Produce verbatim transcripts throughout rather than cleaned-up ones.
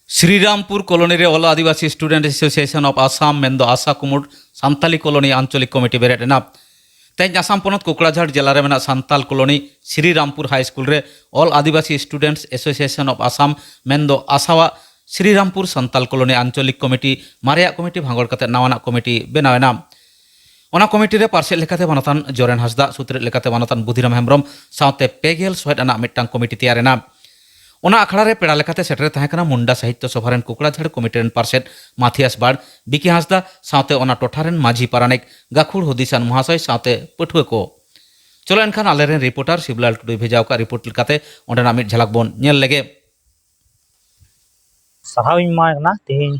Serampore colony ᱨᱮ All Adivasi Student Association of Assam ᱢᱮᱱᱫᱚ ᱟᱥᱟ ᱠᱩᱢᱩᱴ ᱥᱟᱱᱛᱟᱞᱤ ᱠᱚᱞᱚᱱᱤ ᱟᱧᱪᱚᱞᱤᱠ ᱠᱚᱢᱤᱴᱤ ᱵᱮᱨᱮᱫ ᱮᱱᱟ᱾ ᱛᱮᱦᱮᱧ ᱟᱥᱟᱢ ᱯᱚᱱᱚᱛ ᱠᱳᱠᱲᱟᱡᱷᱟᱲ ᱡᱮᱞᱟ ᱨᱮ ᱢᱮᱱᱟᱜ ᱥᱟᱱᱛᱟᱞ ᱠᱚᱞᱚᱱᱤ ᱥᱨᱤᱨᱟᱢᱯᱩᱨ ᱦᱟᱭ ᱥᱠᱩᱞ ᱨᱮ All Adivasi Students Association of Assam ᱢᱮᱱᱫᱚ ᱟᱥᱟᱣᱟᱜ ᱥᱨᱤᱨᱟᱢᱯᱩᱨ ᱥᱟᱱᱛᱟᱞ ᱠᱚᱞᱚᱱᱤ ᱟᱧᱪᱚᱞᱤᱠ ᱠᱚᱢᱤᱴᱤ ᱢᱟᱨᱮᱭᱟᱜ ᱠᱚᱢᱤᱴᱤ ᱵᱷᱟᱸᱜᱚᱲ ᱠᱟᱛᱮ ᱱᱟᱣᱟᱱᱟᱜ ᱠᱚᱢᱤᱴᱤ ᱵᱮᱱᱟᱣ ᱮᱱᱟ᱾ ᱚᱱᱟ ᱠᱚᱢᱤᱴᱤ ᱨᱮ ᱯᱟᱨᱥᱮᱛ ᱞᱮᱠᱟᱛᱮ ᱢᱟᱱᱚᱛᱟᱱ ᱡᱚᱨᱮᱱ ᱦᱟᱸᱥᱫᱟ, ᱥᱩᱛᱨᱮᱫ ᱞᱮᱠᱟᱛᱮ ᱢᱟᱱᱚᱛᱟᱱ ᱵᱩᱫᱷᱤᱨᱟᱢ ᱦᱮᱢᱵᱨᱚᱢ ᱥᱟᱶᱛᱮ ᱯᱮ ᱜᱮᱞ ᱥᱚᱦᱮᱫ ᱟᱱᱟᱜ ᱢᱤᱫᱴᱟᱝ ᱠᱚᱢᱤᱴᱤ ᱛᱮᱭᱟᱨ ᱮᱱᱟ᱾ ᱚᱱᱟ ᱟᱠᱷᱲᱟ ᱨᱮ ᱯᱮᱲᱟ ᱞᱮᱠᱟᱛᱮ ᱥᱮᱴᱮᱨ ᱮ ᱛᱟᱦᱮᱸ ᱠᱟᱱᱟ ᱢᱩᱱᱰᱟ ᱥᱟᱦᱤᱛᱭᱚ ᱥᱚᱵᱷᱟ ᱨᱮᱱ ᱠᱳᱠᱲᱟᱡᱷᱟᱲ ᱠᱚᱢᱤᱴᱤ ᱨᱮᱱ ᱯᱟᱨᱥᱮᱛ ᱢᱟᱛᱷᱤᱭᱟᱥ ᱵᱟᱲ, ᱵᱤᱠᱤ ᱦᱟᱸᱥᱫᱟ ᱥᱟᱶᱛᱮ ᱚᱱᱟ ᱴᱚᱴᱷᱟ ᱨᱮᱱ ᱢᱟᱹᱡᱷᱤ ᱯᱟᱨᱟᱱᱤᱠ, ᱜᱟᱹᱠᱷᱩᱲ ᱦᱩᱫᱤᱥᱟᱱ ᱢᱚᱦᱟᱥᱚᱭ ᱥᱟᱶᱛᱮ ᱯᱟᱹᱴᱷᱩᱣᱟᱹ ᱠᱚ᱾ ᱪᱚᱞᱚ ᱮᱱᱠᱷᱟᱱ ᱟᱞᱮᱨᱮᱱ ᱨᱤᱯᱳᱨᱴᱟᱨ ᱥᱤᱵᱞᱟᱞ ᱴᱩᱰᱩᱭ ᱵᱷᱮᱡᱟ ᱟᱠᱟᱫ ᱨᱤᱯᱳᱨᱴ ᱞᱮᱠᱟᱛᱮ ᱚᱸᱰᱮᱱᱟᱜ ᱢᱤᱫ ᱡᱷᱟᱞᱟᱠ ᱵᱚᱱ ᱧᱮᱞ ᱞᱮᱜᱮ᱾ ᱥᱟᱨᱦᱟᱣ ᱤᱧ ᱮᱢᱟᱭ ᱠᱟᱱᱟ ᱛᱮᱦᱮᱧ,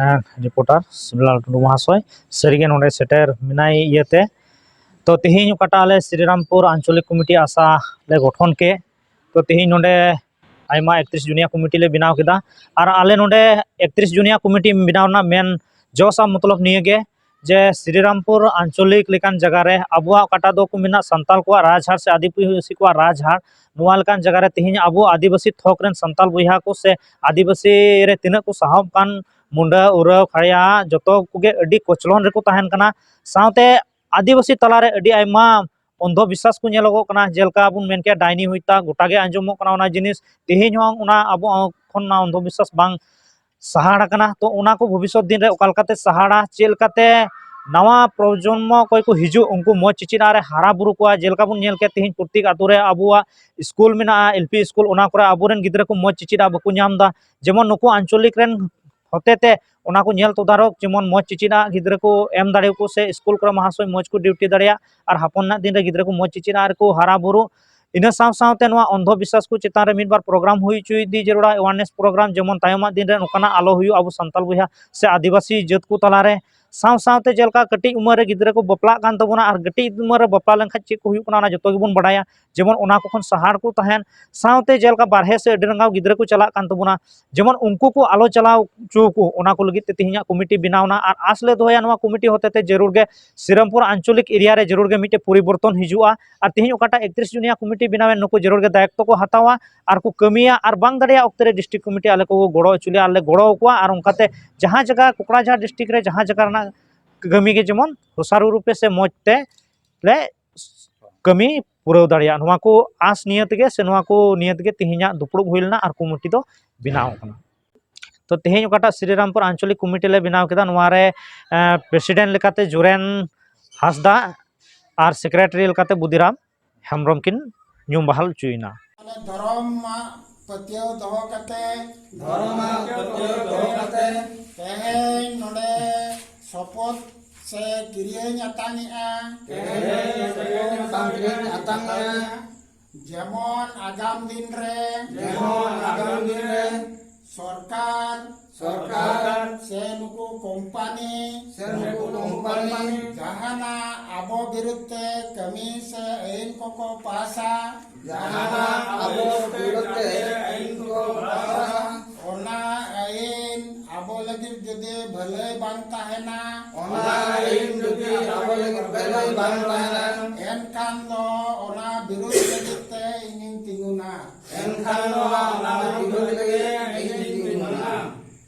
ᱮᱸ, ᱨᱤᱯᱳᱨᱴᱟᱨ ᱥᱤᱵᱞᱟᱞ ᱴᱩᱰᱩ ᱢᱚᱦᱟᱥᱚᱭ, ᱥᱟᱹᱨᱤᱜᱮ ᱱᱚᱰᱮ ᱥᱮᱴᱮᱨ ᱢᱮᱱᱟᱭ ᱤᱭᱟᱹᱛᱮ᱾ ᱛᱚ, ᱛᱮᱦᱮᱧ ᱚᱠᱟᱴᱟᱜ ᱟᱞᱮ ᱥᱨᱤᱨᱟᱢᱯᱩᱨ ᱟᱧᱪᱚᱞᱤᱠ ᱠᱚᱢᱤᱴᱤ ᱟᱥᱟ ᱞᱮ ᱜᱚᱴᱷᱚᱱ ᱠᱮᱫ, ᱛᱚ, ᱛᱮᱦᱮᱧ ᱱᱚᱰᱮ ᱟᱭᱢᱟ ᱮᱠᱛᱨᱤᱥ ᱡᱚᱱᱤᱭᱟ ᱠᱚᱢᱤᱴᱤ ᱞᱮ ᱵᱮᱱᱟᱣ ᱠᱮᱫᱟ᱾ ᱟᱨ ᱟᱞᱮ ᱱᱚᱰᱮ ᱮᱠᱛᱨᱤᱥ ᱡᱚᱱᱤᱭᱟ ᱠᱚᱢᱤᱴᱤ ᱵᱮᱱᱟᱣ ᱨᱮᱱᱟᱜ ᱢᱮᱱ ᱡᱚᱥ ᱟᱨ ᱢᱚᱛᱞᱚᱵ ᱱᱤᱭᱟᱹ ᱜᱮ ᱡᱮ ᱥᱨᱤᱨᱟᱢᱯᱩᱨ ᱟᱧᱪᱚᱞᱤᱠ ᱞᱮᱠᱟᱱ ᱡᱟᱭᱜᱟ ᱨᱮ ᱟᱵᱚᱣᱟᱜ ᱚᱠᱟᱴᱟᱜ ᱫᱚᱠᱚ ᱢᱮᱱᱟ ᱥᱟᱱᱛᱟᱞ ᱠᱚᱣᱟᱜ ᱨᱟᱡᱽᱦᱟᱲ ᱥᱮ ᱟᱹᱫᱤᱵᱟᱹᱥᱤ ᱠᱚᱣᱟᱜ ᱨᱟᱡᱽᱦᱟᱲ, ᱱᱚᱣᱟ ᱞᱮᱠᱟᱱ ᱡᱟᱭᱜᱟ ᱨᱮ ᱛᱮᱦᱮᱧ ᱟᱵᱚ ᱟᱹᱫᱤᱵᱟᱹᱥᱤ ᱛᱷᱚᱠ ᱨᱮᱱ ᱥᱟᱱᱛᱟᱞ ᱵᱚᱭᱦᱟ ᱠᱚ ᱥᱮ ᱟᱹᱫᱤᱵᱟᱹᱥᱤ ᱨᱮ ᱛᱤᱱᱟᱹᱜ ᱠᱚ ᱥᱟᱦᱚᱵ ᱠᱟᱱ ᱢᱩᱱᱰᱟ, ᱳᱨᱟᱸᱣ, ᱠᱷᱟᱲᱭᱟ, ᱡᱚᱛᱚ ᱠᱚᱜᱮ ᱟᱹᱰᱤ ᱠᱚᱪᱞᱚᱱ ᱨᱮᱠᱚ ᱛᱟᱦᱮᱱ ᱠᱟᱱᱟ᱾ ᱥᱟᱶᱛᱮ ᱟᱹᱫᱤᱵᱟᱹᱥᱤ ᱛᱟᱞᱟᱨᱮ ᱟᱹᱰᱤ ᱟᱭᱢᱟ ᱚᱱᱫᱷᱚ ᱵᱤᱥᱥᱟᱥ ᱠᱚ ᱧᱮᱞᱚᱜᱚᱜ ᱠᱟᱱᱟ, ᱡᱮᱞᱮᱠᱟ ᱵᱚᱱ ᱢᱮᱱ ᱠᱮᱭᱟ ᱰᱟᱭᱱᱤ ᱦᱩᱭᱛᱟ, ᱜᱚᱴᱟ ᱜᱮ ᱟᱸᱡᱚᱢᱚᱜ ᱠᱟᱱᱟ ᱚᱱᱟ ᱡᱤᱱᱤᱥ᱾ ᱛᱮᱦᱮᱧ ᱦᱚᱸ ᱚᱱᱟ ᱟᱵᱚ ᱠᱷᱚᱱ ᱚᱱᱟ ᱚᱱᱫᱷᱚ ᱵᱤᱥᱥᱟᱥ ᱵᱟᱝ ᱥᱟᱦᱟᱲ ᱟᱠᱟᱱᱟ᱾ ᱛᱚ, ᱚᱱᱟ ᱠᱚ ᱵᱷᱚᱵᱤᱥᱥᱚᱛ ᱫᱤᱱ ᱨᱮ ᱚᱠᱟ ᱞᱮᱠᱟᱛᱮ ᱥᱟᱦᱟᱲᱟ, ᱪᱮᱫ ᱞᱮᱠᱟᱛᱮ ᱱᱟᱣᱟ ᱯᱨᱚᱡᱚᱱᱢᱚ ᱚᱠᱚᱭ ᱠᱚ ᱦᱤᱡᱩᱜ, ᱩᱱᱠᱩ ᱢᱚᱡᱽ ᱪᱮᱪᱮᱫ ᱟᱜ ᱨᱮ ᱦᱟᱨᱟ ᱵᱩᱨᱩ ᱠᱚᱣᱟ᱾ ᱡᱮᱞᱮᱠᱟ ᱵᱚᱱ ᱧᱮᱞ ᱠᱮᱫ, ᱛᱮᱦᱮᱧ ᱯᱨᱚᱛᱛᱮᱠ ᱟᱛᱳ ᱨᱮ ᱟᱵᱚᱣᱟᱜ ᱥᱠᱩᱞ ᱢᱮᱱᱟᱜᱼᱟ, ᱮᱞ ᱯᱤ ᱥᱠᱩᱞ, ᱚᱱᱟ ᱠᱚᱨᱮ ᱟᱵᱚᱨᱮᱱ ᱜᱤᱫᱽᱨᱟᱹ ᱠᱚ ᱢᱚᱡᱽ ᱪᱮᱪᱮᱫ ᱟᱜ ᱵᱟᱠᱚ ᱧᱟᱢ ᱮᱫᱟ᱾ ᱡᱮᱢᱚᱱ ᱱᱩᱠᱩ ᱟᱧᱪᱚᱞᱤᱠ ᱨᱮᱱ ᱦᱚᱛᱮᱛᱮ ᱚᱱᱟ ᱠᱚ ᱧᱮᱞ ᱛᱚᱫᱟᱨᱚᱠ, ᱡᱮᱢᱚᱱ ᱢᱚᱡᱽ ᱪᱮᱪᱮᱫ ᱟᱜ ᱜᱤᱫᱽᱨᱟᱹ ᱠᱚ ᱮᱢ ᱫᱟᱲᱮᱭᱟᱠᱚ ᱥᱮ ᱥᱠᱩᱞ ᱠᱚᱨᱮ ᱢᱟᱦᱟᱥᱚᱭ ᱢᱚᱡᱽ ᱠᱚ ᱰᱤᱭᱩᱴᱤ ᱫᱟᱲᱮᱭᱟᱜ, ᱟᱨ ᱦᱟᱯᱚᱱ ᱨᱮᱱᱟᱜ ᱫᱤᱱ ᱨᱮ ᱜᱤᱫᱽᱨᱟᱹ ᱠᱚ ᱢᱚᱡᱽ ᱪᱮᱪᱮᱫ ᱟᱜ ᱨᱮᱠᱚ ᱦᱟᱨᱟ ᱵᱩᱨᱩᱜ᱾ ᱤᱱᱟᱹ ᱥᱟᱶ ᱥᱟᱶᱛᱮ ᱱᱚᱣᱟ ᱚᱱᱫᱷᱚ ᱵᱤᱥᱥᱟᱥ ᱠᱚ ᱪᱮᱛᱟᱱ ᱨᱮ ᱢᱤᱫ ᱵᱟᱨ ᱯᱨᱳᱜᱨᱟᱢ ᱦᱩᱭ ᱦᱚᱪᱚᱭ ᱤᱫᱤ ᱡᱟᱹᱨᱩᱲᱟ, awareness ᱯᱨᱳᱜᱨᱟᱢ, ᱡᱮᱢᱚᱱ ᱛᱟᱭᱚᱢᱟᱜ ᱫᱤᱱ ᱨᱮ ᱱᱚᱝᱠᱟᱱᱟᱜ ᱟᱞᱚ ᱦᱩᱭᱩᱜ ᱟᱵᱚ ᱥᱟᱱᱛᱟᱞ ᱵᱚᱭᱦᱟ ᱥᱮ ᱟᱹᱫᱤᱵᱟᱹᱥᱤ ᱡᱟᱹᱛ ᱠᱚ ᱛᱟᱞᱟᱨᱮ᱾ ᱥᱟᱶ ᱥᱟᱶᱛᱮ ᱡᱮᱞᱮᱠᱟ ᱠᱟᱹᱴᱤᱡ ᱩᱢᱮᱨ ᱨᱮ ᱜᱤᱫᱽᱨᱟᱹ ᱠᱚ ᱵᱟᱯᱞᱟᱜ ᱠᱟᱱ ᱛᱟᱵᱚᱱᱟ, ᱟᱨ ᱠᱟᱹᱴᱤᱡ ᱩᱢᱮᱨ ᱨᱮ ᱵᱟᱯᱞᱟ ᱞᱮᱱᱠᱷᱟᱱ ᱪᱮᱫ ᱠᱚ ᱦᱩᱭᱩᱜ ᱠᱟᱱᱟ, ᱚᱱᱟ ᱡᱚᱛᱚ ᱜᱮᱵᱚᱱ ᱵᱟᱰᱟᱭᱟ᱾ ᱡᱮᱢᱚᱱ ᱚᱱᱟ ᱠᱚ ᱠᱷᱚᱱ ᱥᱟᱦᱟ ᱨᱮᱠᱚ ᱛᱟᱦᱮᱱ, ᱥᱟᱶᱛᱮ ᱡᱮᱞᱮᱠᱟ ᱵᱟᱨᱦᱮ ᱥᱮ ᱟᱹᱰᱤ ᱨᱟᱸᱜᱟᱣ ᱜᱤᱫᱽᱨᱟᱹ ᱠᱚ ᱪᱟᱞᱟᱜ ᱠᱟᱱ ᱛᱟᱵᱚᱱᱟ, ᱡᱮᱢᱚᱱ ᱩᱱᱠᱩ ᱠᱚ ᱟᱞᱚ ᱪᱟᱞᱟᱣ ᱦᱚᱪᱚ ᱠᱚ, ᱚᱱᱟ ᱠᱚ ᱞᱟᱹᱜᱤᱫ ᱛᱮ ᱛᱮᱦᱮᱧᱟᱜ ᱠᱚᱢᱤᱴᱤ ᱵᱮᱱᱟᱣ ᱮᱱᱟ᱾ ᱟᱨ ᱟᱸᱥ ᱞᱮ ᱫᱚᱦᱚᱭᱟ ᱱᱚᱣᱟ ᱠᱚᱢᱤᱴᱤ ᱦᱚᱛᱮᱛᱮ ᱡᱟᱹᱨᱩᱲ ᱜᱮ ᱥᱨᱤᱨᱟᱢᱯᱩᱨ ᱟᱧᱪᱚᱞᱤᱠ ᱮᱨᱤᱭᱟ ᱨᱮ ᱡᱟᱹᱨᱩᱲ ᱜᱮ ᱢᱤᱫᱴᱮᱡ ᱯᱚᱨᱤᱵᱚᱨᱛᱚᱱ ᱦᱤᱡᱩᱜᱼᱟ᱾ ᱟᱨ ᱛᱮᱦᱮᱧ ᱚᱠᱟᱴᱟᱜ ᱮᱠᱛᱨᱤᱥ ᱡᱚᱱᱤᱭᱟ ᱠᱚᱢᱤᱴᱤ ᱵᱮᱱᱟᱣᱮᱱ, ᱱᱩᱠᱩ ᱡᱟᱹᱨᱩᱲ ᱜᱮ ᱫᱟᱭᱤᱛᱛᱚ ᱠᱚ ᱦᱟᱛᱟᱣᱟ ᱟᱨ ᱠᱚ ᱠᱟᱹᱢᱤᱭᱟ, ᱟᱨ ᱵᱟᱝ ᱫᱟᱲᱮᱭᱟᱜ ᱚᱠᱛᱮ ᱨᱮ ᱰᱤᱥᱴᱨᱤᱠᱴ ᱠᱚᱢᱤᱴᱤ ᱟᱞᱮ ᱠᱚ ᱜᱚᱲᱚ ᱦᱚᱪᱚ ᱞᱮᱭᱟ, ᱟᱨ ᱞᱮ ᱜᱚᱲᱚ ᱟᱠᱚᱣᱟ᱾ ᱟᱨ ᱚᱱᱠᱟᱛᱮ ᱡᱟᱦᱟᱸ ᱡᱟᱭᱜᱟ ᱠᱚᱠᱲᱟᱡᱷᱟᱲ ᱰᱤᱥᱴᱨᱤᱠᱴ ᱨᱮ ᱡᱟᱦᱟᱸ ᱡᱟᱭᱜᱟ ᱨᱮᱱᱟᱜ ᱠᱟᱹᱢᱤ ᱜᱮ ᱡᱮᱢᱚᱱ ᱥᱩᱪᱟᱨᱩ ᱨᱩᱯᱮ ᱥᱮ ᱢᱚᱡᱽ ᱛᱮ ᱞᱮ ᱠᱟᱹᱢᱤ ᱯᱩᱨᱟᱹᱣ ᱫᱟᱲᱮᱭᱟᱜᱼᱟ, ᱱᱚᱣᱟ ᱠᱚ ᱟᱸᱥ ᱱᱤᱭᱟᱹ ᱛᱮᱜᱮ ᱥᱮ ᱱᱚᱣᱟ ᱠᱚ ᱱᱤᱭᱟᱹ ᱛᱮᱜᱮ ᱛᱮᱦᱮᱧᱟᱜ ᱫᱩᱯᱲᱩᱵ ᱦᱩᱭ ᱞᱮᱱᱟ ᱟᱨ ᱠᱚᱢᱤᱴᱤ ᱫᱚ ᱵᱮᱱᱟᱣ ᱟᱠᱟᱱᱟ᱾ ᱛᱚ ᱛᱮᱦᱮᱧ ᱚᱠᱟᱴᱟᱜ ᱥᱨᱤᱨᱟᱢᱯᱩᱨ ᱟᱧᱪᱚᱞᱤᱠ ᱠᱚᱢᱤᱴᱤ ᱞᱮ ᱵᱮᱱᱟᱣ ᱠᱮᱫᱟ, ᱱᱚᱣᱟ ᱨᱮ ᱯᱨᱮᱥᱤᱰᱮᱱᱴ ᱞᱮᱠᱟᱛᱮ ᱡᱩᱨᱮᱱ ᱦᱟᱸᱥᱫᱟ ᱟᱨ ᱥᱮᱠᱨᱮᱴᱟᱨᱤ ᱞᱮᱠᱟᱛᱮ ᱵᱩᱫᱤᱨᱟᱢ ᱦᱮᱢᱵᱨᱚᱢ ᱠᱤᱱ ᱧᱩᱢ ᱵᱟᱦᱟᱞ ᱦᱚᱪᱚᱭᱮᱱᱟ᱾ ᱢᱟᱱᱮ ᱫᱷᱚᱨᱚᱢ ᱟᱜ ᱯᱟᱹᱛᱭᱟᱹᱣ ᱫᱚᱦᱚ ᱠᱟᱛᱮ, ᱫᱷᱚᱨᱚᱢ ᱟᱜ ᱯᱟᱹᱛᱭᱟᱹᱣ ᱫᱚᱦᱚ ᱠᱟᱛᱮ, ᱛᱮᱦᱮᱧ ᱱᱚᱰᱮ ᱥᱚᱯᱚᱛ ᱥᱮ ᱠᱤᱨᱭᱟᱹᱧ ᱟᱛᱟᱝᱮᱜᱼᱟ᱾ ᱛᱮᱦᱮᱧ ᱱᱚᱰᱮ ᱥᱚᱯᱚᱛ ᱥᱮ ᱠᱤᱨᱭᱟᱹᱧ ᱟᱛᱟᱝᱮᱜᱼᱟ᱾ ᱡᱮᱢᱚᱱ ᱟᱜᱟᱢ ᱫᱤᱱ ᱨᱮ, ᱡᱮᱢᱚᱱ ᱟᱜᱟᱢ ᱫᱤᱱ ᱨᱮ ᱥᱚᱨᱠᱟᱨ, ᱥᱚᱨᱠᱟᱨ ᱥᱮ ᱱᱩᱠᱩ ᱠᱳᱢᱯᱟᱱᱤ, ᱥᱮ ᱱᱩᱠᱩ ᱠᱳᱢᱯᱟᱱᱤ ᱡᱟᱦᱟᱱᱟᱜ ᱟᱵᱚ ᱵᱤᱨᱩᱫᱷ ᱛᱮ ᱠᱟᱹᱢᱤ ᱥᱮ ᱟᱹᱭᱤᱱ ᱠᱚᱠᱚ ᱯᱟᱥᱟ, ᱡᱟᱦᱟᱱᱟᱜ ᱟᱵᱚ ᱵᱤᱨᱩᱫᱷ ᱛᱮ ᱟᱹᱭᱤᱱ ᱠᱚᱠᱚ ᱯᱟᱥᱟ, ᱚᱱᱟ ᱟᱹᱭᱤᱱ ᱟᱵᱚ ᱞᱟᱹᱜᱤᱫ ᱡᱩᱫᱤ ᱵᱷᱟᱹᱞᱟᱹᱭ ᱵᱟᱝ ᱛᱟᱦᱮᱱᱟ, ᱚᱱᱟ ᱟᱹᱭᱤᱱ ᱡᱩᱫᱤ ᱟᱵᱚ ᱞᱟᱹᱜᱤᱫ ᱵᱷᱟᱹᱞᱟᱹᱭ ᱵᱟᱝ ᱛᱟᱦᱮᱱᱟ, ᱮᱱᱠᱷᱟᱱ ᱫᱚ ᱚᱱᱟ ᱵᱤᱨᱩᱫᱷ ᱞᱟᱹᱜᱤᱫ ᱛᱮ ᱤᱧᱤᱧ ᱛᱤᱸᱜᱩᱱᱟ᱾ ᱮᱱᱠᱷᱟᱱ ᱱᱚᱣᱟ ᱚᱱᱟ ᱵᱤᱨᱩᱫᱷ ᱨᱮᱜᱮ ᱤᱧ ᱛᱤᱸᱜᱩᱱᱟ᱾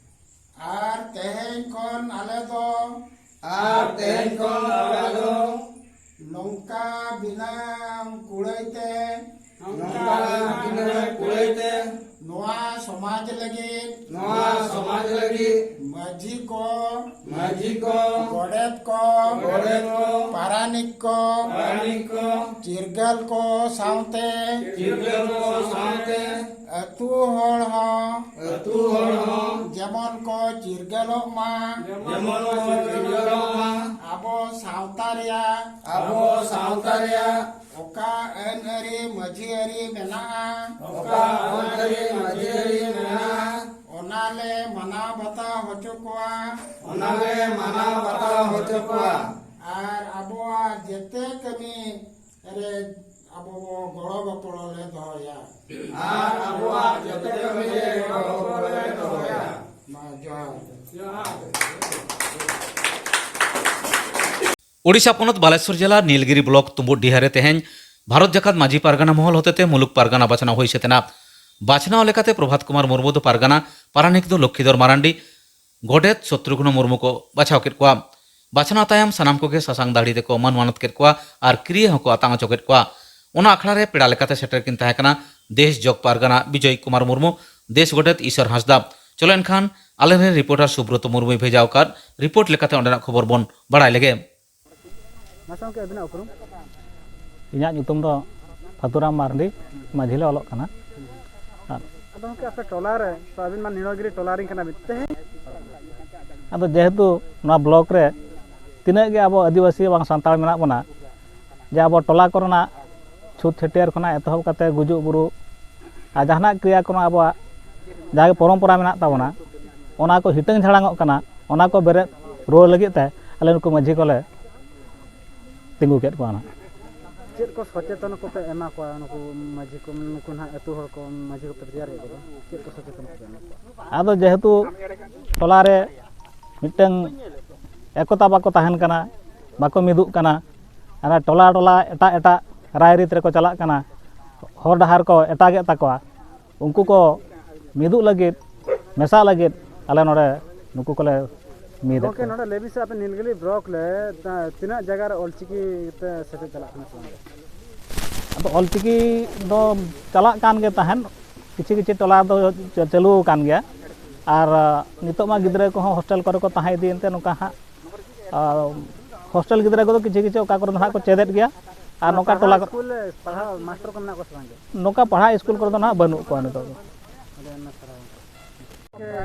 ᱟᱨ ᱛᱮᱦᱮᱧ ᱠᱷᱚᱱ ᱟᱞᱮ ᱫᱚ, ᱟᱨ ᱛᱮᱦᱮᱧ ᱠᱷᱚᱱ ᱟᱞᱮ ᱫᱚ ᱱᱚᱝᱠᱟ ᱵᱤᱱᱟᱹ ᱠᱩᱲᱟᱹᱭ ᱛᱮ, ᱱᱚᱝᱠᱟ ᱵᱤᱱᱟᱹ ᱠᱩᱲᱟᱹᱭ ᱛᱮ ᱱᱚᱣᱟ ᱥᱚᱢᱟᱡᱽ ᱞᱟᱹᱜᱤᱫ, ᱱᱚᱣᱟ ᱥᱚᱢᱟᱡᱽ ᱞᱟᱹᱜᱤᱫ ᱢᱟᱹᱡᱷᱤ ᱠᱚ, ᱢᱟᱹᱡᱷᱤ ᱠᱚ, ᱜᱚᱰᱮᱛ ᱠᱚ, ᱜᱚᱰᱮᱛ ᱠᱚ, ᱯᱟᱨᱟᱱᱤᱠ ᱠᱚ, ᱯᱟᱨᱟᱱᱤᱠ ᱠᱚ, ᱪᱤᱨᱜᱟᱹᱞ ᱠᱚ ᱥᱟᱶᱛᱮ, ᱪᱤᱨᱜᱟᱹᱞ ᱠᱚ ᱥᱟᱶᱛᱮ ᱟᱹᱛᱩ ᱦᱚᱲ ᱦᱚᱸ, ᱟᱹᱛᱩ ᱦᱚᱲ ᱦᱚᱸ ᱡᱮᱢᱚᱱ ᱠᱚ ᱪᱤᱨᱜᱟᱹᱞᱚᱜ ᱢᱟ, ᱡᱮᱢᱚᱱ ᱠᱚ ᱪᱤᱨᱜᱟᱹᱞᱚᱜ ᱢᱟ, ᱟᱵᱚ ᱥᱟᱶᱛᱟ ᱨᱮᱭᱟᱜ, ᱟᱵᱚ ᱥᱟᱶᱛᱟ ᱨᱮᱭᱟᱜ ᱚᱠᱟ ᱟᱹᱱ ᱟᱹᱨᱤ ᱢᱟᱹᱡᱷᱤ ᱟᱹᱨᱤ ᱢᱮᱱᱟᱜᱼᱟ, ᱚᱠᱟ ᱟᱹᱱ ᱟᱹᱨᱤ ᱢᱟᱹᱡᱷᱤ ᱟᱹᱨᱤ ᱢᱮᱱᱟᱜᱼᱟ, ᱚᱱᱟ ᱞᱮ ᱢᱟᱱᱟᱣ ᱵᱟᱛᱟᱣ ᱦᱚᱪᱚ ᱠᱚᱣᱟ᱾ ᱚᱱᱟ ᱞᱮ ᱢᱟᱱᱟᱣ ᱵᱟᱛᱟᱣ ᱦᱚᱪᱚ ᱠᱚᱣᱟ᱾ ᱟᱨ ᱟᱵᱚᱣᱟᱜ ᱡᱮᱛᱮ ᱠᱟᱹᱢᱤ ᱨᱮ ᱟᱵᱚ ᱵᱚ ᱜᱚᱲᱚ ᱜᱚᱯᱚᱲᱚ ᱞᱮ ᱫᱚᱦᱚᱭᱟ᱾ ᱟᱨ ᱟᱵᱚᱣᱟᱜ ᱡᱮᱛᱮ ᱠᱟᱹᱢᱤ ᱨᱮ ᱜᱚᱲᱚ ᱜᱚᱯᱚᱲᱚ ᱞᱮ ᱫᱚᱦᱚᱭᱟ᱾ ᱢᱟ ᱡᱚᱦᱟᱨ᱾ ᱳᱰᱤᱥᱟ ᱯᱚᱱᱚᱛ ᱵᱟᱞᱮᱥᱚᱨ ᱡᱮᱞᱟ ᱱᱤᱞᱜᱤᱨᱤ ᱵᱞᱚᱠ ᱛᱩᱢᱵᱩᱰᱰᱤᱦᱟ ᱨᱮ ᱛᱮᱦᱮᱧ ᱵᱷᱟᱨᱚᱛ ᱡᱟᱠᱟᱛ ᱢᱟᱹᱡᱷᱤ ᱯᱟᱨᱜᱟᱱᱟ ᱢᱚᱦᱚᱞ ᱦᱚᱛᱮᱛᱮ ᱢᱩᱞᱩᱠ ᱯᱟᱨᱜᱟᱱᱟ ᱵᱟᱪᱷᱱᱟᱣ ᱦᱩᱭ ᱥᱟᱹᱛ ᱮᱱᱟ᱾ ᱵᱟᱪᱷᱱᱟᱣ ᱞᱮᱠᱟᱛᱮ ᱯᱨᱚᱵᱷᱟᱛ ᱠᱩᱢᱟᱨ ᱢᱩᱨᱢᱩ ᱫᱚ ᱯᱟᱨᱜᱟᱱᱟ, ᱯᱟᱨᱟᱱᱤᱠ ᱫᱚ ᱞᱚᱠᱠᱷᱤᱫᱷᱚᱨ ᱢᱟᱨᱟᱱᱰᱤ, ᱜᱚᱰᱮᱛ ᱥᱚᱛᱨᱩᱜᱷᱱᱚ ᱢᱩᱨᱢᱩ ᱠᱚ ᱵᱟᱪᱷᱟᱣ ᱠᱮᱫ ᱠᱚᱣᱟ᱾ ᱵᱟᱪᱷᱱᱟᱣ ᱛᱟᱭᱚᱢ ᱥᱟᱱᱟᱢ ᱠᱚᱜᱮ ᱥᱟᱥᱟᱝ ᱫᱟᱲᱦᱤ ᱛᱮᱠᱚ ᱢᱟᱹᱱ ᱢᱟᱱᱚᱛ ᱠᱮᱫ ᱠᱚᱣᱟ ᱟᱨ ᱠᱤᱨᱭᱟᱹ ᱦᱚᱸᱠᱚ ᱟᱛᱟᱝ ᱚᱪᱚ ᱠᱮᱫ ᱠᱚᱣᱟ᱾ ᱚᱱᱟ ᱟᱠᱷᱲᱟ ᱨᱮ ᱯᱮᱲᱟ ᱞᱮᱠᱟᱛᱮ ᱥᱮᱴᱮᱨ ᱠᱤᱱ ᱛᱟᱦᱮᱸ ᱠᱟᱱᱟ ᱫᱮᱥ ᱡᱚᱜᱽ ᱯᱟᱨᱜᱟᱱᱟ ᱵᱤᱡᱚᱭ ᱠᱩᱢᱟᱨ ᱢᱩᱨᱢᱩ, ᱫᱮᱥ ᱜᱚᱰᱮᱛ ᱤᱥᱚᱨ ᱦᱟᱸᱥᱫᱟ᱾ ᱪᱚᱞᱚ ᱮᱱᱠᱷᱟᱱ ᱟᱞᱮᱨᱮᱱ ᱨᱤᱯᱳᱨᱴᱟᱨ ᱥᱩᱵᱨᱚᱛ ᱢᱩᱨᱢᱩᱭ ᱵᱷᱮᱡᱟ ᱟᱠᱟᱫ ᱨᱤᱯᱳᱨᱴ ᱞᱮᱠᱟᱛᱮ ᱚᱸᱰᱮᱱᱟᱜ ᱠᱷᱚᱵᱚᱨ ᱵᱚᱱ ᱵᱟᱲᱟᱭ ᱞᱮᱜᱮ᱾ ᱢᱟᱥᱮ ᱜᱚᱢᱠᱮ, ᱟᱹᱵᱤᱱᱟᱜ ᱩᱯᱨᱩᱢ? ᱤᱧᱟᱹᱜ ᱧᱩᱛᱩᱢ ᱫᱚ ᱯᱷᱟᱹᱛᱩᱨᱟᱢ ᱢᱟᱨᱰᱤ, ᱢᱟᱹᱡᱷᱤ ᱞᱮ ᱚᱞᱚᱜ ᱠᱟᱱᱟ᱾ ᱟᱨ ᱟᱫᱚ ᱜᱚᱢᱠᱮ, ᱟᱯᱮ ᱴᱚᱞᱟ ᱨᱮ, ᱛᱚ ᱟᱹᱵᱤᱱ ᱢᱟ ᱱᱤᱲᱚᱜᱤᱨᱤ ᱴᱚᱞᱟ ᱨᱮᱱ ᱠᱟᱱᱟ ᱵᱤᱱ, ᱛᱮᱦᱮᱧ ᱟᱫᱚ ᱡᱮᱦᱮᱛᱩ ᱱᱚᱣᱟ ᱵᱞᱚᱠ ᱨᱮ ᱛᱤᱱᱟᱹᱜ ᱜᱮ ᱟᱵᱚ ᱟᱹᱫᱤᱵᱟᱹᱥᱤ ᱵᱟᱝ ᱥᱟᱱᱛᱟᱲ ᱢᱮᱱᱟᱜ ᱵᱚᱱᱟ, ᱡᱮ ᱟᱵᱚ ᱴᱚᱞᱟ ᱠᱚᱨᱮᱱᱟᱜ ᱪᱷᱩᱛ ᱪᱷᱟᱹᱴᱭᱟᱹᱨ ᱠᱷᱚᱱᱟᱜ ᱮᱛᱚᱦᱚᱵ ᱠᱟᱛᱮ ᱜᱩᱡᱩᱜ ᱵᱩᱨᱩᱜ ᱟᱨ ᱡᱟᱦᱟᱱᱟᱜ ᱠᱨᱤᱭᱟ ᱠᱚᱨᱢᱚ ᱟᱵᱚᱣᱟᱜ ᱡᱟᱦᱟᱸ ᱜᱮ ᱯᱚᱨᱚᱢᱯᱚᱨᱟ ᱢᱮᱱᱟᱜ ᱛᱟᱵᱚᱱᱟ, ᱚᱱᱟ ᱠᱚ ᱦᱤᱴᱟᱹᱝ ᱡᱷᱟᱲᱟᱝᱚᱜ ᱠᱟᱱᱟ, ᱚᱱᱟ ᱠᱚ ᱵᱮᱨᱮᱫ ᱨᱩᱣᱟᱹᱲ ᱞᱟᱹᱜᱤᱫ ᱛᱮ ᱟᱞᱮ ᱱᱩᱠᱩ ᱢᱟᱹᱡᱷᱤ ᱠᱚᱞᱮ ᱛᱤᱸᱜᱩ ᱠᱮᱫ ᱠᱚᱣᱟ ᱱᱟᱦᱟᱜ᱾ ᱪᱮᱫ ᱠᱚ ᱥᱚᱪᱮᱛᱚᱱ ᱠᱚᱯᱮ ᱮᱢᱟ ᱠᱚᱣᱟ ᱱᱩᱠᱩ ᱢᱟᱹᱡᱷᱤ ᱠᱚ, ᱱᱩᱠᱩ ᱱᱟᱦᱟᱜ ᱟᱹᱛᱩ ᱦᱚᱲ ᱠᱚ, ᱢᱟᱹᱡᱷᱤ ᱠᱚᱯᱮ ᱛᱮᱭᱟᱨᱮᱫ ᱠᱚᱫᱚ, ᱪᱮᱫ ᱠᱚ ᱥᱚᱪᱮᱛᱚᱱ ᱠᱚᱯᱮ ᱮᱢᱟ ᱠᱚᱣᱟ? ᱟᱫᱚ ᱡᱮᱦᱮᱛᱩ ᱴᱚᱞᱟ ᱨᱮ ᱢᱤᱫᱴᱟᱝ ᱮᱠᱚᱛᱟ ᱵᱟᱠᱚ ᱛᱟᱦᱮᱱ ᱠᱟᱱᱟ, ᱵᱟᱠᱚ ᱢᱤᱫᱚᱜ ᱠᱟᱱᱟ, ᱚᱱᱟ ᱴᱚᱞᱟ ᱴᱚᱞᱟ ᱮᱴᱟᱜ ᱮᱴᱟᱜ ᱨᱟᱭᱨᱤᱛ ᱨᱮᱠᱚ ᱪᱟᱞᱟᱜ ᱠᱟᱱᱟ, ᱦᱚᱨ ᱰᱟᱦᱟᱨ ᱠᱚ ᱮᱴᱟᱜᱮᱫ ᱛᱟᱠᱚᱣᱟ, ᱩᱱᱠᱩ ᱠᱚ ᱢᱤᱫᱚᱜ ᱞᱟᱹᱜᱤᱫ, ᱢᱮᱥᱟᱜ ᱞᱟᱹᱜᱤᱫ ᱟᱞᱮ ᱱᱚᱰᱮ ᱱᱩᱠᱩ ᱠᱚᱞᱮ ᱢᱤᱫᱮᱫ ᱜᱚᱢᱠᱮ, ᱠᱚᱣᱟ᱾ ᱱᱚᱰᱮ ᱞᱟᱹᱭ ᱵᱤᱱ ᱥᱮ, ᱟᱯᱮ ᱱᱤᱞᱜᱤᱨᱤ ᱵᱞᱚᱠ ᱨᱮ ᱛᱟ-, ᱛᱤᱱᱟᱹᱜ ᱡᱟᱭᱜᱟ ᱨᱮ ᱚᱞᱪᱤᱠᱤ ᱛᱮ ᱥᱮᱪᱮᱫ ᱪᱟᱞᱟᱜ ᱠᱟᱱᱟ ᱥᱮ ᱵᱟᱝ? ᱟᱫᱚ ᱚᱞᱪᱤᱠᱤ ᱫᱚ ᱪᱟᱞᱟᱜ ᱠᱟᱱ ᱜᱮ ᱛᱟᱦᱮᱸᱫ, ᱠᱤᱪᱷᱩ ᱠᱤᱪᱷᱩ ᱴᱚᱞᱟ ᱫᱚ ᱪᱟ-, ᱪᱟᱹᱞᱩ ᱟᱠᱟᱱ ᱜᱮᱭᱟ, ᱟᱨ ᱱᱤᱛᱚᱜ ᱢᱟ ᱜᱤᱫᱽᱨᱟᱹ ᱠᱚᱦᱚᱸ ᱦᱳᱥᱴᱮᱞ ᱠᱚᱨᱮ ᱠᱚ ᱛᱟᱦᱮᱸ ᱤᱫᱤᱭᱮᱱ ᱛᱮ ᱱᱚᱝᱠᱟ ᱦᱟᱸᱜ, ᱟᱨ ᱦᱳᱥᱴᱮᱞ ᱜᱤᱫᱽᱨᱟᱹ ᱠᱚᱫᱚ ᱠᱤᱪᱷᱩ ᱠᱤᱪᱷᱩ ᱚᱠᱟ ᱠᱚᱨᱮ ᱫᱚ ᱦᱟᱸᱜ ᱠᱚ ᱪᱮᱫᱮᱫ ᱜᱮᱭᱟ, ᱟᱨ ᱱᱚᱝᱠᱟ ᱯᱟᱲᱦᱟᱣ ᱴᱚᱞᱟ ᱠᱚ ᱥᱠᱩᱞ ᱨᱮ ᱯᱟᱲᱦᱟᱣ ᱢᱟᱥᱴᱟᱨ ᱠᱚ ᱢᱮᱱᱟᱜ ᱠᱚᱣᱟ ᱥᱮ ᱵᱟᱝ ᱜᱮ? ᱱᱚᱝᱠᱟ ᱯᱟᱲᱦᱟᱣ ᱥᱠᱩᱞ ᱠᱚᱨᱮ ᱫᱚ ᱱᱟᱦᱟᱜ ᱵᱟᱹᱱᱩᱜ ᱠᱚᱣᱟ ᱱᱤᱛᱚᱜ ᱫᱚ᱾ ᱟᱹᱰᱤ ᱟᱭᱢᱟ ᱥᱟᱨᱦᱟᱣ᱾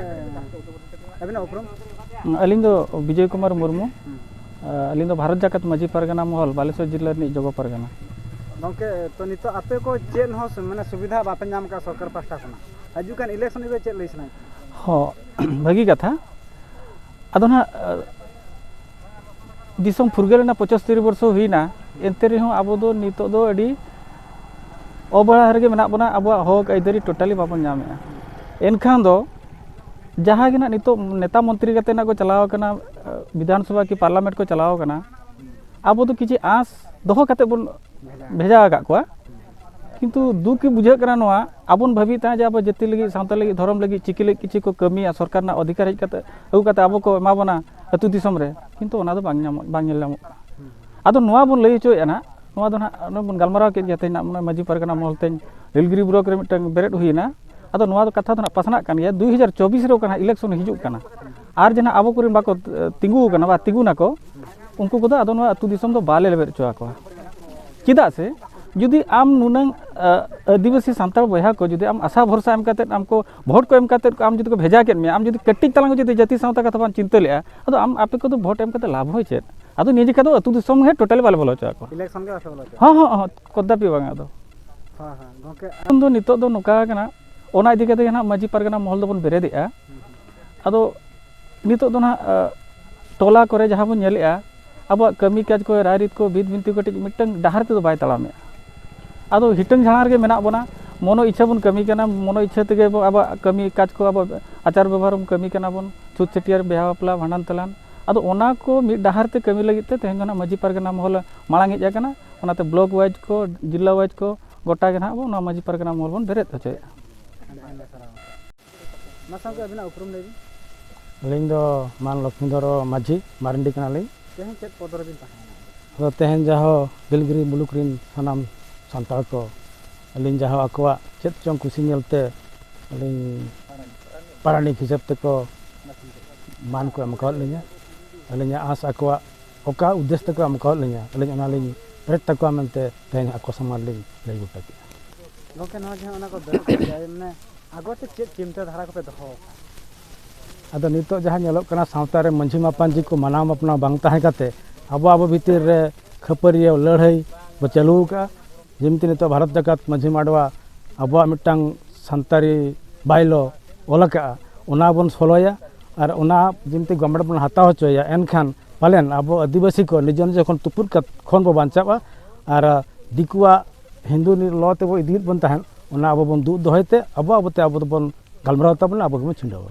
ᱟᱹᱵᱤᱱᱟᱜ ᱩᱯᱨᱩᱢ? ᱟᱹᱞᱤᱧ ᱫᱚ ᱵᱤᱡᱚᱭ ᱠᱩᱢᱟᱨ ᱢᱩᱨᱢᱩ᱾ ᱦᱩᱸ᱾ ᱟᱹᱞᱤᱧ ᱫᱚ ᱵᱷᱟᱨᱚᱛ ᱡᱟᱠᱟᱛ ᱢᱟᱹᱡᱷᱤ ᱯᱟᱨᱜᱟᱱᱟ ᱢᱚᱦᱚᱞ, ᱵᱟᱞᱮᱥᱚᱨ ᱡᱤᱞᱟᱹ ᱨᱤᱱᱤᱡ ᱡᱚᱜᱚ ᱯᱟᱨᱜᱟᱱᱟ᱾ ᱜᱚᱢᱠᱮ, ᱛᱚ ᱱᱤᱛᱚᱜ ᱟᱯᱮ ᱠᱚ ᱪᱮᱫ ᱦᱚᱸ ᱥᱩ-, ᱢᱟᱱᱮ ᱥᱩᱵᱤᱫᱷᱟ ᱵᱟᱯᱮ ᱧᱟᱢ ᱟᱠᱟᱫ ᱥᱚᱨᱠᱟᱨ ᱯᱟᱦᱴᱟ ᱠᱷᱚᱱᱟᱜ? ᱦᱤᱡᱩᱜ ᱠᱟᱱ election ᱨᱮ ᱪᱮᱫ ᱞᱟᱹᱭ ᱥᱟᱱᱟᱭᱮᱫ ᱯᱮᱭᱟ? ᱦᱚᱸ ᱵᱷᱟᱹᱜᱤ ᱠᱟᱛᱷᱟ᱾ ᱟᱫᱚ ᱱᱟᱦᱟᱜ ᱫᱤᱥᱚᱢ ᱯᱷᱩᱨᱜᱟᱹᱞ ᱨᱮᱱᱟᱜ ᱯᱚᱸᱪᱟᱥᱛᱨᱤ ᱵᱚᱨᱥᱚ ᱦᱩᱭᱱᱟ, ᱮᱱᱛᱮ ᱨᱮᱦᱚᱸ ᱟᱵᱚ ᱫᱚ ᱱᱤᱛᱚᱜ ᱫᱚ ᱟᱹᱰᱤ ᱚᱵᱚᱦᱮᱲᱟ ᱨᱮᱜᱮ ᱢᱮᱱᱟᱜ ᱵᱚᱱᱟ᱾ ᱟᱵᱚᱣᱟᱜ ᱦᱚᱠ ᱟᱹᱭᱫᱟᱹᱨᱤ ᱴᱳᱴᱟᱞᱤ ᱵᱟᱵᱚᱱ ᱧᱟᱢᱮᱫᱼᱟ᱾ ᱮᱱᱠᱷᱟᱱ ᱫᱚ ᱡᱟᱦᱟᱸ ᱜᱮ ᱱᱟᱦᱟᱜ ᱱᱤᱛᱚᱜ ᱱᱮᱛᱟ ᱢᱚᱱᱛᱨᱤ ᱠᱟᱛᱮ ᱱᱟᱜ ᱠᱚ ᱪᱟᱞᱟᱣ ᱟᱠᱟᱱᱟ, ᱵᱤᱫᱷᱟᱱ ᱥᱚᱵᱷᱟ ᱠᱤ ᱯᱟᱨᱞᱟᱢᱮᱱᱴ ᱠᱚ ᱪᱟᱞᱟᱣ ᱟᱠᱟᱱᱟ, ᱟᱵᱚ ᱫᱚ ᱠᱤᱪᱷᱩ ᱟᱸᱥ ᱫᱚᱦᱚ ᱠᱟᱛᱮ ᱵᱚᱱ ᱵᱷᱮᱡᱟ ᱟᱠᱟᱫ ᱠᱚᱣᱟ᱾ ᱠᱤᱱᱛᱩ ᱫᱩᱠ ᱜᱮ ᱵᱩᱡᱷᱟᱹᱜ ᱠᱟᱱᱟ ᱱᱚᱣᱟ, ᱟᱵᱚᱱ ᱵᱷᱟᱹᱵᱤᱭᱮᱫ ᱛᱟᱦᱮᱸᱫ ᱡᱮ ᱟᱵᱚ ᱡᱟᱹᱛᱤ ᱞᱟᱹᱜᱤᱫ, ᱥᱟᱶᱛᱟ ᱞᱟᱹᱜᱤᱫ, ᱫᱷᱚᱨᱚᱢ ᱞᱟᱹᱜᱤᱫ, ᱪᱤᱠᱤ ᱞᱟᱹᱜᱤᱫ ᱠᱤᱪᱷᱩ ᱠᱚ ᱠᱟᱹᱢᱤᱭᱟ, ᱥᱚᱨᱠᱟᱨ ᱨᱮᱱᱟᱜ ᱚᱫᱷᱤᱠᱟᱨ ᱦᱮᱡ ᱠᱟᱛᱮ ᱟᱹᱜᱩ ᱠᱟᱛᱮ ᱟᱵᱚ ᱠᱚ ᱮᱢᱟ ᱵᱚᱱᱟ ᱟᱹᱛᱩ ᱫᱤᱥᱚᱢ ᱨᱮ, ᱠᱤᱱᱛᱩ ᱚᱱᱟ ᱫᱚ ᱵᱟᱝ ᱧᱟᱢᱚᱜ, ᱵᱟᱝ ᱧᱮᱞ ᱧᱟᱢᱚᱜ ᱠᱟᱱᱟ᱾ ᱟᱫᱚ ᱱᱚᱣᱟ ᱵᱚᱱ ᱞᱟᱹᱭ ᱦᱚᱪᱚᱭᱮᱫᱼᱟ ᱱᱟᱦᱟᱜ, ᱱᱚᱣᱟ ᱫᱚ ᱱᱟᱦᱟᱜ ᱚᱱᱮ ᱵᱚᱱ ᱜᱟᱞᱢᱟᱨᱟᱣ ᱠᱮᱫ ᱜᱮᱭᱟ ᱛᱮᱦᱮᱧ ᱱᱟᱜ ᱢᱟᱹᱡᱷᱤ ᱯᱟᱨᱜᱟᱱᱟ ᱢᱚᱦᱚᱞ ᱛᱮᱧ ᱱᱤᱞᱜᱤᱨᱤ ᱵᱞᱚᱠ ᱨᱮ ᱢᱤᱫᱴᱟᱝ ᱵᱮᱨᱮᱫ ᱦᱩᱭᱮᱱᱟ᱾ ᱟᱫᱚ ᱱᱚᱣᱟ ᱫᱚ ᱠᱟᱛᱷᱟ ᱫᱚ ᱱᱟᱦᱟᱜ ᱯᱟᱥᱱᱟᱜ ᱠᱟᱱ ᱜᱮᱭᱟ, ᱫᱩ ᱦᱟᱡᱟᱨ ᱪᱚᱵᱵᱤᱥ ᱨᱮ ᱚᱠᱟ ᱱᱟᱦᱟᱜ ᱤᱞᱮᱠᱥᱚᱱ ᱦᱤᱡᱩᱜ ᱠᱟᱱᱟ, ᱟᱨ ᱡᱟᱦᱟᱸ ᱟᱵᱚ ᱠᱚᱨᱮᱱ ᱵᱟᱠᱚ ᱛᱤᱸᱜᱩ ᱟᱠᱟᱱᱟ ᱵᱟ ᱛᱤᱸᱜᱩᱱᱟᱠᱚ, ᱩᱱᱠᱩ ᱠᱚᱫᱚ ᱟᱫᱚ ᱱᱚᱣᱟ ᱟᱹᱛᱩ ᱫᱤᱥᱚᱢ ᱫᱚ ᱵᱟᱞᱮ ᱞᱮᱵᱮᱫ ᱦᱚᱪᱚ ᱟᱠᱚᱣᱟ᱾ ᱪᱮᱫᱟᱜ ᱥᱮ ᱡᱩᱫᱤ ᱟᱢ ᱱᱩᱱᱟᱹᱝ ᱟᱹᱫᱤᱵᱟᱹᱥᱤ ᱥᱟᱱᱛᱟᱲ ᱵᱚᱭᱦᱟ ᱠᱚ ᱡᱩᱫᱤ ᱟᱢ ᱟᱥᱟ ᱵᱷᱚᱨᱥᱟ ᱮᱢ ᱠᱟᱛᱮᱫ ᱟᱢ ᱠᱚ ᱵᱷᱳᱴ ᱠᱚ ᱮᱢ ᱠᱟᱛᱮᱫ ᱟᱢ ᱡᱩᱫᱤ ᱠᱚ ᱵᱷᱮᱡᱟ ᱠᱮᱫ ᱢᱮᱭᱟ, ᱟᱢ ᱡᱩᱫᱤ ᱠᱟᱹᱴᱤᱡ ᱛᱟᱞᱟᱝ ᱡᱩᱫᱤ ᱡᱟᱹᱛᱤ ᱥᱟᱶᱛᱟ ᱠᱟᱛᱷᱟ ᱵᱟᱢ ᱪᱤᱱᱛᱟᱹ ᱞᱮᱫᱼᱟ, ᱟᱫᱚ ᱟᱢ ᱟᱯᱮ ᱠᱚᱫᱚ ᱵᱷᱳᱴ ᱮᱢ ᱠᱟᱛᱮᱫ ᱞᱟᱵᱷ ᱦᱚᱸ ᱪᱮᱫ? ᱟᱫᱚ ᱱᱤᱡᱮ ᱠᱷᱟᱱ ᱫᱚ ᱟᱹᱛᱩ ᱫᱤᱥᱚᱢ ᱜᱮ ᱴᱳᱴᱟᱞᱤ ᱵᱟᱞᱮ ᱵᱚᱞᱚ ᱦᱚᱪᱚ ᱟᱠᱚᱣᱟ᱾ ᱤᱞᱮᱠᱥᱚᱱ ᱜᱮ ᱵᱟᱯᱮ ᱵᱚᱞᱚ ᱦᱚᱪᱚ ᱦᱚᱸ ᱦᱚᱸ ᱦᱚᱸ, ᱠᱚᱫᱟᱯᱤ ᱵᱟᱝ ᱟᱫᱚ᱾ ᱦᱮᱸ ᱦᱮᱸ ᱜᱚᱢᱠᱮ᱾ ᱮᱠᱷᱚᱱ ᱫᱚ ᱱᱤᱛᱚᱜ ᱫᱚ ᱱᱚᱝᱠᱟ ᱠᱟᱱᱟ, ᱚᱱᱟ ᱤᱫᱤ ᱠᱟᱛᱮ ᱜᱮ ᱱᱟᱦᱟᱜ ᱢᱟᱹᱡᱷᱤ ᱯᱟᱨᱜᱟᱱᱟ ᱢᱚᱦᱚᱞ ᱫᱚᱵᱚᱱ ᱵᱮᱨᱮᱫᱮᱜᱼᱟ᱾ ᱟᱫᱚ ᱱᱤᱛᱚᱜ ᱫᱚ ᱱᱟᱦᱟᱜ ᱴᱚᱞᱟ ᱠᱚᱨᱮ ᱡᱟᱦᱟᱸ ᱵᱚᱱ ᱧᱮᱞᱮᱜᱼᱟ, ᱟᱵᱚᱣᱟᱜ ᱠᱟᱹᱢᱤ ᱠᱟᱡᱽ ᱠᱚ, ᱨᱟᱭᱨᱤᱛ ᱠᱚ, ᱵᱤᱫ ᱵᱤᱱᱛᱤ ᱠᱚ ᱠᱟᱹᱴᱤᱡ ᱢᱤᱫᱴᱟᱝ ᱰᱟᱦᱟᱨ ᱛᱮᱫᱚ ᱵᱟᱭ ᱛᱟᱲᱟᱢᱮᱜᱼᱟ᱾ ᱟᱫᱚ ᱦᱤᱴᱟᱹᱝ ᱡᱷᱟᱲᱟᱝ ᱨᱮᱜᱮ ᱢᱮᱱᱟᱜ ᱵᱚᱱᱟ, ᱢᱚᱱᱚ ᱤᱪᱪᱷᱟᱹ ᱵᱚᱱ ᱠᱟᱹᱢᱤ ᱠᱟᱱᱟ, ᱢᱚᱱᱚ ᱤᱪᱪᱷᱟᱹ ᱛᱮᱜᱮ ᱵᱚ ᱟᱵᱚᱣᱟᱜ ᱠᱟᱹᱢᱤ ᱠᱟᱡᱽ ᱠᱚ, ᱟᱵᱚ ᱟᱪᱟᱨ ᱵᱮᱵᱚᱦᱟᱨ ᱵᱚᱱ ᱠᱟᱹᱢᱤ ᱠᱟᱱᱟ ᱵᱚᱱ, ᱪᱷᱩᱛ ᱪᱷᱟᱹᱴᱭᱟᱹᱨ, ᱵᱤᱦᱟ ᱵᱟᱯᱞᱟ, ᱵᱷᱟᱸᱰᱟᱱ ᱛᱮᱞᱟᱱ᱾ ᱟᱫᱚ ᱚᱱᱟ ᱠᱚ ᱢᱤᱫ ᱰᱟᱦᱟᱨ ᱛᱮ ᱠᱟᱹᱢᱤ ᱞᱟᱹᱜᱤᱫ ᱛᱮ ᱛᱮᱦᱮᱧ ᱫᱚ ᱱᱟᱦᱟᱜ ᱢᱟᱹᱡᱷᱤ ᱯᱟᱨᱜᱟᱱᱟ ᱢᱚᱦᱚᱞ ᱢᱟᱲᱟᱝ ᱦᱮᱡ ᱟᱠᱟᱱᱟ᱾ ᱚᱱᱟᱛᱮ ᱵᱞᱚᱠ ᱣᱟᱭᱤᱡᱽ ᱠᱚ, ᱡᱤᱞᱟ ᱣᱟᱭᱤᱡᱽ ᱠᱚ, ᱜᱚᱴᱟ ᱜᱮ ᱱᱟᱦᱟᱜ ᱵᱚᱱ ᱱᱚᱣᱟ ᱢᱟᱹᱡᱷᱤ ᱯᱟᱨᱜᱟᱱᱟ ᱢᱚᱦᱚᱞ ᱵᱚᱱ ᱵᱮᱨᱮᱫ ᱦᱚᱪᱚᱭᱮᱫᱼᱟ᱾ ᱚᱱᱟ ᱥᱟᱶᱛᱮ ᱟᱹᱵᱤᱱᱟᱜ ᱩᱯᱨᱩᱢ ᱞᱟᱹᱭ ᱵᱤᱱ᱾ ᱟᱹᱞᱤᱧ ᱫᱚ ᱢᱟᱱ ᱞᱚᱠᱷᱢᱤᱫᱷᱚᱨ ᱢᱟᱹᱡᱷᱤ ᱢᱟᱨᱟᱱᱰᱤ ᱠᱟᱱᱟᱞᱤᱧ᱾ ᱛᱮᱦᱮᱧ ᱪᱮᱫ ᱯᱚᱫ ᱨᱮᱵᱤᱱ ᱛᱟᱦᱮᱸ ᱠᱟᱱᱟ? ᱟᱫᱚ ᱛᱮᱦᱮᱧ ᱡᱟᱦᱳ ᱵᱤᱞᱜᱤᱨᱤ ᱢᱩᱞᱩᱠ ᱨᱤᱱ ᱥᱟᱱᱟᱢ ᱥᱟᱱᱛᱟᱲ ᱠᱚ, ᱟᱹᱞᱤᱧ ᱡᱟᱦᱳ ᱟᱠᱚᱣᱟᱜ ᱪᱮᱫ ᱪᱚᱝ ᱠᱩᱥᱤ ᱧᱮᱞᱛᱮ ᱟᱹᱞᱤᱧ ᱯᱟᱨᱟᱱᱤᱠ ᱦᱤᱥᱟᱹᱵ ᱛᱮᱠᱚ ᱢᱟᱱ ᱠᱚ ᱮᱢ ᱠᱟᱣᱟᱫ ᱞᱤᱧᱟ᱾ ᱟᱹᱞᱤᱧᱟᱜ ᱟᱸᱥ ᱟᱠᱚᱣᱟᱜ ᱚᱠᱟ ᱩᱫᱽᱫᱮᱥ ᱛᱮᱠᱚ ᱮᱢ ᱠᱟᱣᱟᱫ ᱞᱤᱧᱟ, ᱟᱹᱞᱤᱧ ᱚᱱᱟᱞᱤᱧ ᱯᱮᱨᱮᱡ ᱛᱟᱠᱚᱣᱟ ᱢᱮᱱᱛᱮ ᱛᱮᱦᱮᱧ ᱟᱠᱚ ᱥᱟᱢᱟᱝ ᱨᱮᱞᱤᱧ ᱞᱟᱹᱭ ᱜᱚᱴᱟ ᱠᱮᱫᱼᱟ᱾ ᱜᱚᱢᱠᱮ, ᱱᱚᱣᱟ ᱡᱟᱦᱟᱸ ᱚᱱᱟ ᱠᱚ ᱵᱮᱨᱮᱫ ᱠᱮᱫ ᱜᱮᱭᱟ, ᱢᱟᱱᱮ ᱟᱜᱚ ᱛᱮ ᱪᱮᱫ ᱪᱤᱱᱛᱟᱹ ᱫᱷᱟᱨᱟ ᱠᱚᱯᱮ ᱫᱚᱦᱚ ᱟᱠᱟᱫᱟ? ᱟᱫᱚ ᱱᱤᱛᱚᱜ ᱡᱟᱦᱟᱸ ᱧᱮᱞᱚᱜ ᱠᱟᱱᱟ, ᱥᱟᱶᱛᱟ ᱨᱮ ᱢᱟᱹᱡᱷᱤ ᱢᱟᱯᱟᱱᱡᱤ ᱠᱚ ᱢᱟᱱᱟᱣ ᱢᱟᱯᱱᱟᱣ ᱵᱟᱝ ᱛᱟᱦᱮᱸ ᱠᱟᱛᱮ ᱟᱵᱚ ᱟᱵᱚ ᱵᱷᱤᱛᱤᱨ ᱨᱮ ᱠᱷᱟᱹᱯᱟᱹᱨᱤᱭᱟᱹ ᱞᱟᱹᱲᱦᱟᱹᱭ ᱵᱚ ᱪᱟᱹᱞᱩ ᱟᱠᱟᱫᱼᱟ᱾ ᱡᱮᱢᱛᱤ ᱱᱤᱛᱚᱜ ᱵᱷᱟᱨᱚᱛ ᱡᱟᱠᱟᱛ ᱢᱟᱹᱡᱷᱤ ᱢᱟᱰᱣᱟ ᱟᱵᱚᱣᱟᱜ ᱢᱤᱫᱴᱟᱝ ᱥᱟᱱᱛᱟᱲᱤ ᱵᱟᱭᱞᱚ ᱚᱞ ᱟᱠᱟᱫᱼᱟ, ᱚᱱᱟ ᱵᱚᱱ ᱯᱷᱚᱞᱳᱭᱟ᱾ ᱟᱨ ᱚᱱᱟ ᱡᱩᱫᱤ ᱜᱚᱵᱷᱚᱨᱱᱢᱮᱱᱴ ᱵᱚᱱ ᱦᱟᱛᱟᱣ ᱦᱚᱪᱚᱭᱟ, ᱮᱱᱠᱷᱟᱱ ᱯᱟᱞᱮᱱ ᱟᱵᱚ ᱟᱹᱫᱤᱵᱟᱹᱥᱤ ᱠᱚ ᱱᱤᱡᱮᱨ ᱱᱤᱡᱮ ᱠᱷᱚᱱ ᱛᱩᱯᱩᱫ ᱠᱟᱛ- ᱠᱷᱚᱱ ᱵᱚ ᱵᱟᱧᱪᱟᱜᱼᱟ᱾ ᱟᱨ ᱫᱤᱠᱩᱣᱟᱜ ᱦᱤᱱᱫᱩ ᱞᱚ ᱛᱮᱵᱚ ᱤᱫᱤᱭᱮᱫ ᱵᱚᱱ ᱛᱟᱦᱮᱸᱫ, ᱚᱱᱟ ᱟᱵᱚ ᱵᱚᱱ ᱫᱩᱜ ᱫᱚᱦᱚᱭ ᱛᱮ ᱟᱵᱚ ᱟᱵᱚᱛᱮ ᱟᱵᱚ ᱫᱚᱵᱚᱱ ᱜᱟᱞᱢᱟᱨᱟᱣ ᱛᱟᱵᱚᱱᱟ, ᱟᱵᱚ ᱜᱮᱵᱚᱱ ᱪᱷᱤᱰᱟᱹᱣᱟ᱾